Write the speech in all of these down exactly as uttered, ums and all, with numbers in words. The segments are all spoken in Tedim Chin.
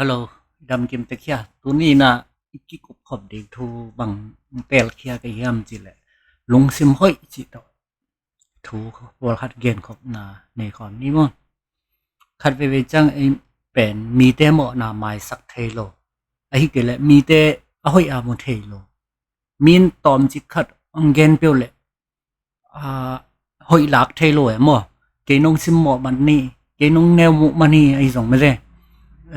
Hello, dam kim tek hia? Tuni na i kikup khop ding thu bang telkhia ka hiam cih leh, lungsim hoih cih tawh thu pawlkhat genkhopna nei khawm ni maw? Khat veivei ciang ei pen mite mawhna maisak thei lo, ahih kei leh mite a hoih a mu thei lo. Min tawmcik khat hong gen peuh leh, a, hoih lak thei lo e maw? Kei nong simmawh man ni, kei nong neu muh man ni ahi zong mete,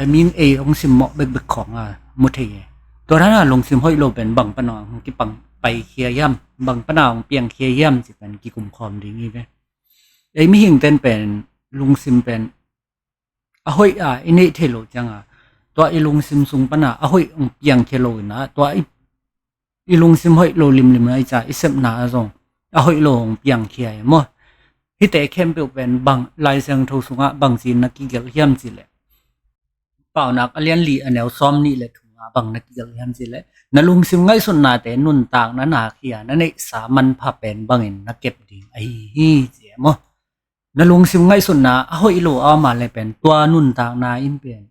min ei hong simmawh bekbek khawng a mu thei e. Tua dan a lungsim hoih lo pen bang pana hong kipang paikhia hiam, bang pana hong piangkhia hiam cih pen kikum khawm ding hi ve. Ei mihingten pen lungsim pen a hoih a i neih thei lo cianga, tua i lungsim sung pana a hoih hong piangkhia lo ina, tua i, i lungsim hoih lo limlim a i ca i sepna a zong a hoih lo hong piangkhia e maw? Hihte khempeuh pen bang Lai Siangtho sungah bangci na kigelh hiam cih leh, Paunak a lian li a neu sawm nih le thum ah bang na kigelh hiam cih leh, na lungsim ngaihsutnate nuntakna na khia na neihsa manpha pen bangin na kep ding ahi hi ci e maw? Na lungsim ngaihsutna a hoih lo a om a leh pen tua nuntakna in pen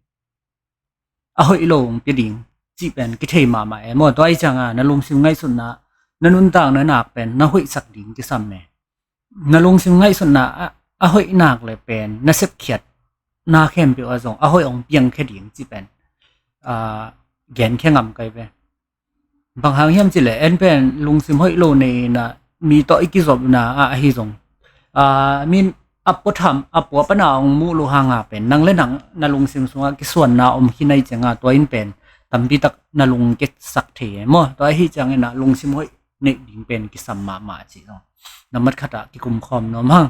a hoih lo hong pia ding cih pen kithei mahmah e maw? Tua ahi cianga na lungsim ngaihsutna, na nuntakna nak pen na hoihsak ding kisam e. Na lungsim ngaihsutna a, a hoih nak leh pen na sepkhiatna khempeuh ah zong a hoih hong piangkhia ding cih pen, a, genkhia ngam kai ve. Bang hang hiam cih leh en pen lungsim hoih lo nei ina, mi tawh i kizopna ah ahi zong, a, min a pua tham, a pua pana hong muh lo hanga pen nang le nang na lungsim sungah kisuanna om khin ahih cianga, tua in pen tampi tak na lungkiatsak thei e maw? Tua ahi ciangina lungsim hoih neih ding pen kisam mahmah cih zong nambat khatah kikum khawm nuam hang.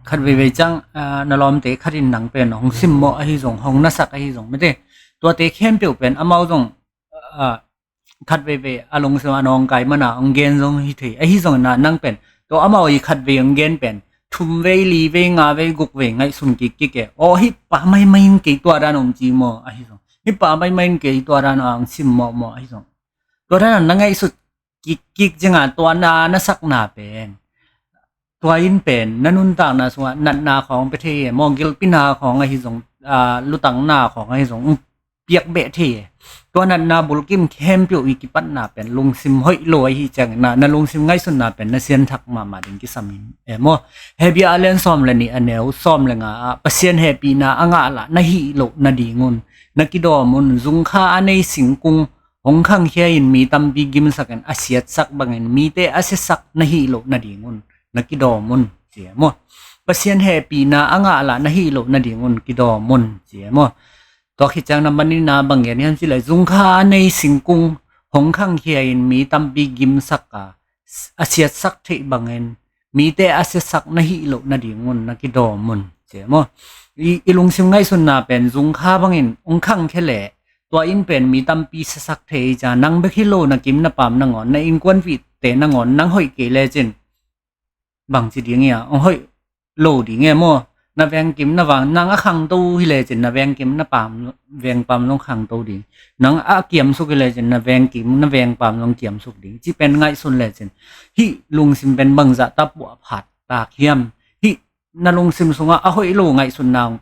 Khat veivei ciang, a, na lawmte khat in nang pen hong simmawh ahi zong, hong nasak ahi zong mete, tuate khempeuh pen amau zong, a, khat veivei a lungsim a nawngkai mana hong gen zong hi thei. Ahi zongina nang pen tua amau i khat vei hong gen pen thum vei, li vei, nga vei, guk vei ngaihsun kikkik e. Aw, hih pa maimai in kei tua dan om ci maw ahi zong, hih pa maimai in kei tua dan a hong simmawh maw ahi zong, tua dan a na ngaihsut kikkik cianga tua na nasakna pen, tua in pen na nuntakna sungah natna khawng pia thei e maw? Gilpina khawng ahi zong, a, lutangna khawng ahi zong piak beh thei e. Tua natna bulkim khempeuh i kipatna pen lungsim hoih lo ahi ciangina na lungsim ngaihsutna pen na sianthak mahmah ding kisam hi e maw? Hebru a lian sawm le nih a neu sawm le nga ah, Pasian hehpihna a ngah lah na hih loh nadingun na kidawm un. Zungkha a nei singkung hong khangkhia in mi tampi gimsak in a siatsak bangin mite a siasak na hih loh nadingun na kidawm un ci e maw? Pasian hehpihna a ngah lah na hih loh nadingun kidawm un ci e maw? Tua khit ciang na manina bang gen hiam cih leh, zungkha a nei singkung hong khangkhia in mi tampi gimsak a, a siatsak theih bangin mite a siasak na hih loh nadingun na kidawm un ci e maw? I, i lungsim ngaihsutna pen zungkha bangin hong khangkhia leh tua in pen mi tampi siasak thei ciang, nang bek hi lo na kim na pam nangawn, na innkuanpihte nangawn nang hoih kei lecin bangci ding ia, hong hoih lo ding e maw? Na vengkim na vang, nang a khangto hi lecin na vengkim na pam, vengpam zong khangto ding. Nang a kiamsuk hi lecin na vengkim na vengpam zong kiamsuk ding. Ci pen ngaihsun lecin hih lungsim pen bangzah ta puah phat tak hiam? Hih na lungsim sungah a hoih lo ngaihsutna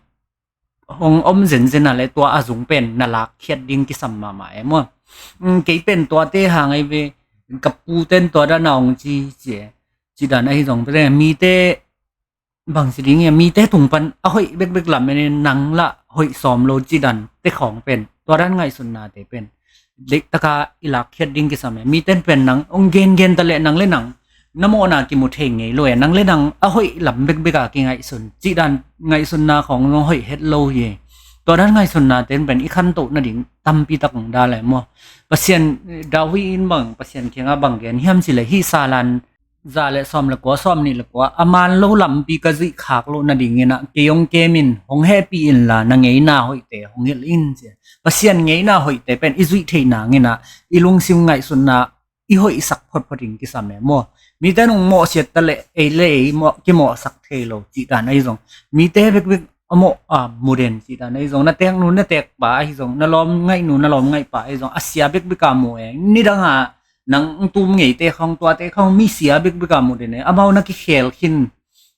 hong om zenzen a leh tua a zung pen na lakkhiat ding kisam mahmah e maw? Mm, kei pen tuate hang ahi ve, ka puten tua dan a hong ci ci e. Ci dan ahi zong pen mite bangci ding ia, mite tung pan a hoih bekbek lam en in nang lah hoih sawm lo ci dan te khawng pen, tua dan ngaihsutnate pen leitak a i lakkhiat ding kisam e. Miten pen nang hong gengen ta leh nang le nang na mawhna kimu thei ngei lo e. Nang le nang a hoih lam bekbek a kingaihsun, cih dan ngaihsunna khawng zong hoih het lo hi e. Tua dan ngaihsunnate in pen i khantoh nading tampi tak hong dal e maw? Pasian, David in bang Pasian kiangah bang gen hiam cih leh, hih Salan za le sawm le kua, sawm nih le kua, a man lo lampi ka zuih khak loh nadingin ah kei hong kem in, hong hehpih inla na ngeina hoihte hong hilh in ci e. Pasian ngeina hoihte pen i zuih theih nangin ah i lungsim ngaihsutna i hoihsak photphot in kisam e maw? Mite nung mawhsiat ta leh ei le ei mawh, kimawhsak thei lo cih dan ahi zong, mite bekbek a mawh a mu den cih dan ahi zong, na teknu na tekpa ahi zong, na lawm ngaihnu na lawm ngaihpa ahi zong a sia bekbek a mu e. Nidang a nang tum ngeite khawng, tuate khawng mi sia bekbek a mu den e. Amau na kikhel khin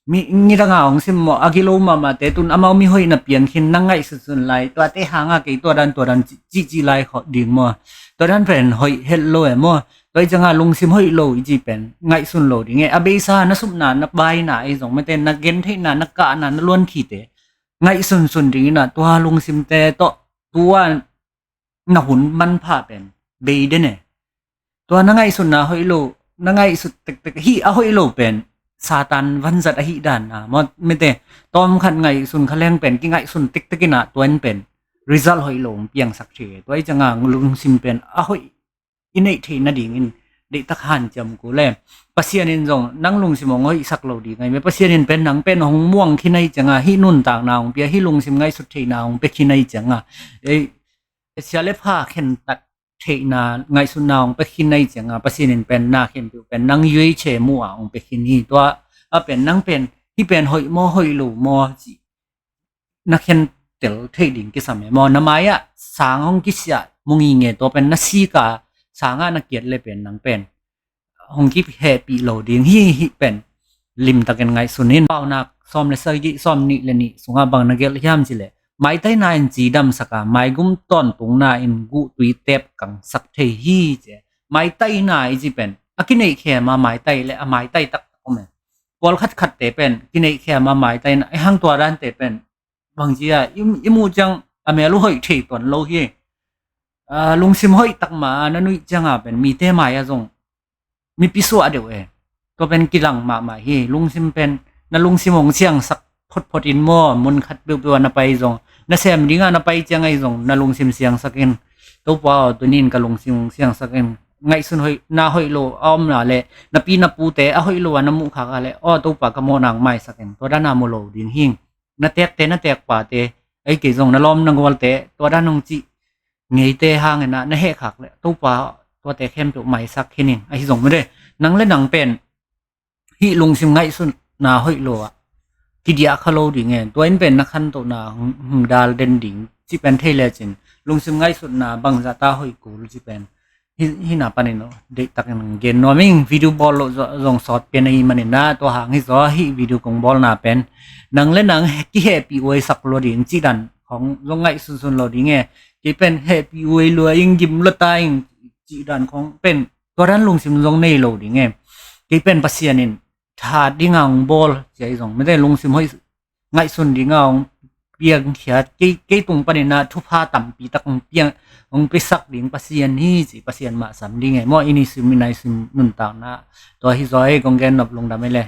mi nidanga hong sim maw, a gilo mahmahte tun amau mihoihna piang khin, na ngaihsunsun lai, tuate hanga kei tua dan tua dan cihcih lai khawh ding maw? Tua dan pen hoih het lo e maw? Tua i cianga lungsim hoih lo i ci pen ngaihsun lo ding e. A beisa na supna, na baina ei zong mete, na gentheihna, na kahna, na luankhite ngaihsunsun ding ina, tua lungsimte tawh tua na hun manpha pen bei den e. Tua na ngaihsunna hoih lo, na ngaihsut tektek hih a hoih lo pen Satan vanzat ahih dan a maw, mete, tawmkhat ngaihsun kha leng pen kingaihsun tektek ina tua in pen result hoih lo hong piangsak thei e. Tua i cianga lungsim pen a hoih i neih theih nadingin deihtak hanciam kul e. Pasian in zong nang lungsim hong hoihsak lo ding ahi me. Pasian in pen nang pen hong muang khin ahi cianga, hih nuntakna hong pia, hih lungsim ngaihsut theihna hong pia khin ahi cianga, ei, sia le pha khentat theihna, ngaihsutna hong pia khin ahi cianga, Pasian in pen na khempeuh pen nang yuaiche mu a hong pia khin hi. Tua a pen nang pen hih pen hoih maw, hoih lo maw cih na khentel theih ding kisam e maw? Na mai-ah sang hong kisiah mu nginge, tua pen na sika sangah na kiat le pen nang pen hong kihehpih lo ding hi. Hih pen limtakin ngaihsun in. Paunak sawm le sagih, sawm nih le nih sungah bang na gelh hiam cileh, maitaina in cidamsaka, maigum tawntungna in guhtui tepkangsak thei hi ci e. Maitaina i ci pen a kineihkhema maitai le a maitai taktak om e. Pawlkhat khatte pen kineihkhema maitaina, ei hang tua dante pen bangci a i, i muh ciang a mel uh hoih thei tuan lo hi. A, lungsim hoih takma a na nuih cianga pen mite mai-ah zong mipi suah deuh e. Tua pen kilang mahmah hi. Lungsim pen na lungsim hong siangsak photphot in maw, mun khat peuhpeuh a na pai zong, na sem dinga na pai ciang ahi zong na lungsim siangsak in, Topa aw, tuni in ka lungsim hong siangsak in. Ngaihsun hoih, na hoih lo a omna le na pi na pute a hoih lo a na muhkhak a le, aw Topa, ka mawhna hong maisak in. Tua dana mu lo ding hi. Na tekte, na tekpate, ei kei zong na lawm na gualte tua dan hong cih ngeite hangin ah na hehkhak le Topa tuate khempeuh maisak khin in. Ahi zong mede, nang le nang pen hih lungsim ngaihsutna hoih lo ah kidiah kha lo ding e. Tua in pen na khantohna hong, hong dal den ding cih pen thei lecin, lungsim ngaihsutna bangzahta hoih kul cih pen hih, hihna panin deihtakin gen nuam ing. Video bawl loh zong sawt pian ahi manin ah, tua hang hi zaw hih video kong bawlna pen nang le nang kihehpih uaisak lua ding cih dan khong zong ngaihsunsun lo ding e. Kei pen hehpih uai lua ing, gim lua ta ing cih dan khong pen tua dan lungsim zong nei lo ding e. Kei pen Pasian in tha dinga hong bawl ci ahi zong mete, lungsim hoih ngaihsun dinga hong piangkhiat, kei, kei tung panin ah thupha tampi tak hong piang, hong piasak ding Pasian hi ci, Pasian mah sam ding e maw. I nisim i naisim nuntakna tua hi zaw e. Kong gen nop, lungdam e le.